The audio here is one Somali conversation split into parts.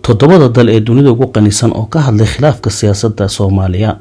Toddobada dal ee dunida ugu qanisan oo ka hadlay khilaafka siyaasadda Soomaaliya.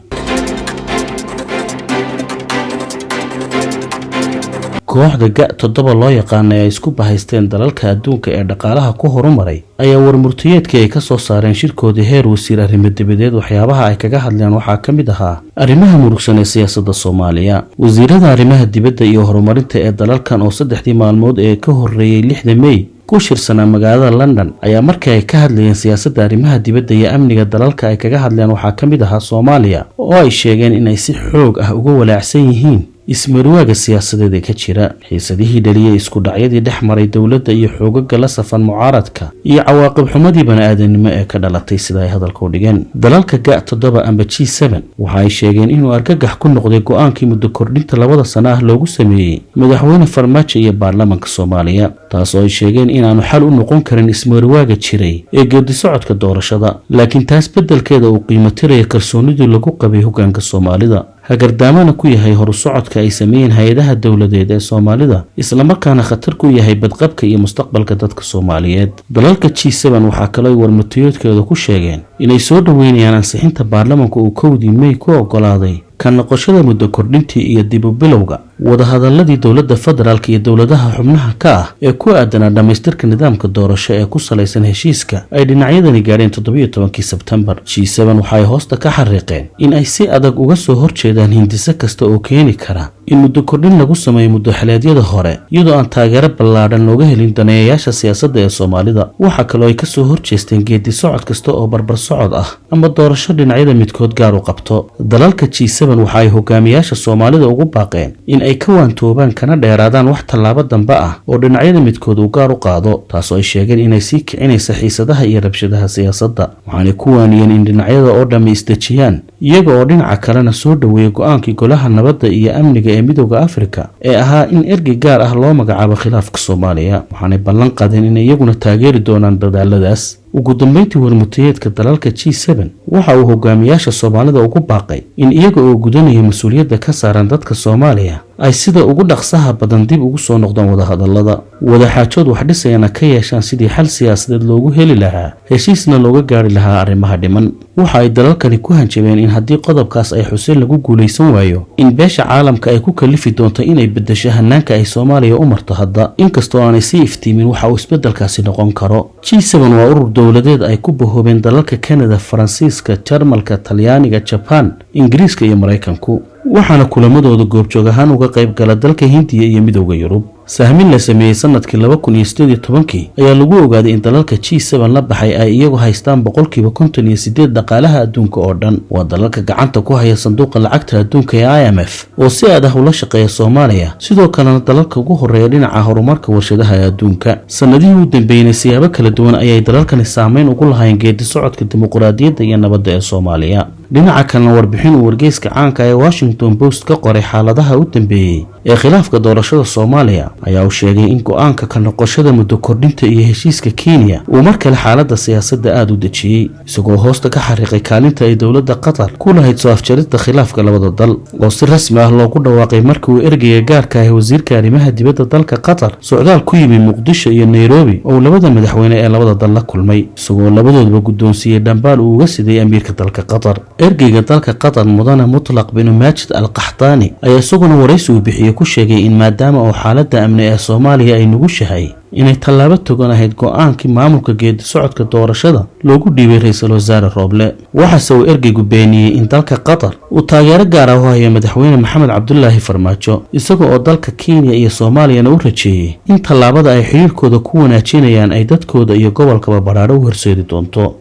Kooxda G7 loo yaqaana ay isku bahaysteen dalalka adduunka ee dhaqaalaha ku horumaray ayaa warmurtiyeedkii ay kasoo saareen shirkoodii heer wasiir arrimo dibadeed waxyaabaha ay kaga hadleen waxaa ka mid ahaa arrimaha murugsan ee siyaasadda Soomaaliya. Wasiirada arrimaha dibadda iyo horumarinta ee dalalkan oo 3dii maalmood ee ka horreeyey 6da Mey ku shirsanaa magaalada London ayaa markii ay ka hadlayeen siyaasadda arrimaha dibadda iyo amniga dalalka ay kaga hadleen waxaa ka mid ahaa Soomaaliya, oo ay sheegeen inay si xoog ah uga walaacsan yihiin ismarwaaga siyaasadeed ee ka jira, xiisadihii dhaliyey isku dhacyadii dhex maray dowladda iyo xoogaga la safan mucaaradka, iyo cawaaqib xumadii bani-aadanimo ee ka dhalatay, sida ay hadalka u dhigeen. Dalalka G7 amba G7 waxa ay sheegeen inuu argagax ku noqday go-aankii muddo kordhinta 2da sano ah loogu sameeyey madaxweyne Farmaajo iyo baarlamanka Soomaaliya, taas oo ay sheegeen inaanu xal u noqon karin ismarwaaga jiray ee geedi socodka doorashada, laakiin taas beddelkeeda uu qiimo tiraya kalsoonidii lagu qabay hoggaanka Soomaalida, hagardaamana ku yahay horusocodka ay sameeyeen hay-adaha dowladeed ee Soomaalida, islamarkaana khatar ku yahay badqabka iyo mustaqbalka dadka Soomaaliyeed. Dalalka G7 waxaa kaloo ay warmurtiyeedkooda ku sheegeen inay soo dhoweynayaan ansixinta baarlamanka uu 1dii Mey ku ogolaaday ka noqoshada muddo kordhintii iyo dib u bilowga wadahadaladii dowladda federaalka iyo dowladaha xubnaha ka ah ee ku aadanaa dhammaystirka nidaamka doorasho ee ku salaysan heshiiska ay dhinacyadani gaadheen 17kii Sebtembar. G7 waxa ay hoosta ka xariiqeen in ay si adag uga soo horjeedaan hindise kasta oo keeni kara in muddo kordhin lagu sameeyo muddoxeleedyada hore, iyadoo aan taageero ballaadhan looga helin daneeyayaasha siyaasadda ee Soomaalida. Waxaa kaloo ay kasoo horjeesteen geedi socod kasta oo barbar socod ah ama doorasho dhinacyada midkood gaar u qabto. Dalalka G7 waxa ay hogaamiyaasha Soomaalida ugu baaqeen in ay ka waantoobaan kana dheeraadaan wax tallaabo dambe ah oo dhinacyada midkood uu gaar u qaado, taasoo ay sheegeen inay sii kicinaysa xiisadaha iyo rabshadaha siyaasadda. Waxaanay ku waaniyeen in dhinacyada oo dhammi isdejiyaan, iyaga oo dhinaca kalena soo dhoweeya go-aankii Golaha Nabadda iyo Amniga ee Midowda Afrika ee ahaa in ergey gaar ah loo magacaabo khilaafka Soomaaliya. Waxaanay ballan qaadeen inay iyaguna taageeri doonaan dadaaladaas. Ugu dambeyntii, warmurtiyeedka dalalka G7 waxa uu hogaamiyaasha Soomaalida ugu baaqay in iyaga oo gudanaya mas-uuliyadda ka saaran dadka Soomaaliya ay sida ugu dhaqsaha badan dib ugu soo noqdaan wadahadalada, wadaxaajood wax dhisayana ka yeeshaan sidii xal siyaasadeed loogu heli lahaa, heshiisna looga gaari lahaa arrimaha dhiman. Waxa ay dalalkani ku hanjabeen in haddii qodobkaas ay xuseen lagu guulaysan waayo, in beesha caalamka ay ku kalifi doonto inay beddesho hanaanka ay Soomaaliya u marto hadda, inkastoo aanay sii iftiimin waxa uu isbeddelkaasi noqon karo. G7 waa urur dowladeed ay ku bahoobeen dalalka Kanada, Faransiiska, Jarmalka, Talyaaniga, Jabaan, Ingiriiska iyo Maraykanku, waxaana kulamadooda goobjoog ahaan uga qayb gala dalka Hindiya iyo Midowda Yurub. Sahmin la sameeyey sanadkii 2018kii ayaa lagu ogaaday in dalalka G7 la baxay ay iyagu haystaan 58% dhaqaalaha adduunka oo dhan. Waa dalalka gacanta ku haya sanduuqa lacagta adduunka ee IMF oo si aad ah ula shaqeeya Soomaaliya, sidoo kalena dalalka ugu horreeya dhinaca horumarka warshadaha ee adduunka. Sanadihii u dambeeyeyna siyaabo kala duwan ayay dalalkani saameyn ugu lahayn geedi socodka dimuqraadiyadda iyo nabadda ee Soomaaliya. Dhinaca kalena, warbixin uu wargeyska caanka ee Washington Post ka qoray xaaladaha u dambeeyey ee khilaafka doorashada Soomaaliya ayaa uu sheegay in go-aanka ka noqoshada muddo kordhinta iyo heshiiska Kenya uu mar kale xaaladda siyaasadda aada u dejiyey, isagoo hoosta ka xariiqay kaalinta ay dowladda Qatar ku lahayd soo afjaridda khilaafka labada dal, oo si rasmi ah loogu dhawaaqay markii uu ergeyga gaarka ah wasiirka arrimaha dibadda dalka Qatar socdaal ku yimi Muqdisho iyo Nairobi, oo labada madaxweyne ee labada dal la kulmay, isagoo labadoodaba guddoonsiiyey dhambaal uu uga siday amiirka dalka Qatar. Ergeyga dalka Qatar, mudane Mutlaq binu Maajid Al Qaxtaani, ayaa isaguna waraysi uu bixiyey ku sheegay in maadaama oo xaaladda amni ee Soomaaliya ay nugushahay, inay tallaabo togan ahayd go-aankii maamulka geedi socodka doorashada loogu dhiibay ra-iisul wasaare Rooble. Waxaase uu ergeygu beeniyey in dalka Qatar uu taageero gaar ah u hayo madaxweyne Maxamed Cabdulaahi Farmaajo, isaga oo dalka Kenya iyo Soomaaliyana u rajeeyey in tallaabada ay xiriirkooda ku wanaajinayaan ay dadkooda iyo gobolkaba badhaadho u horseedi doonto.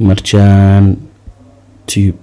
Marjaan Tube.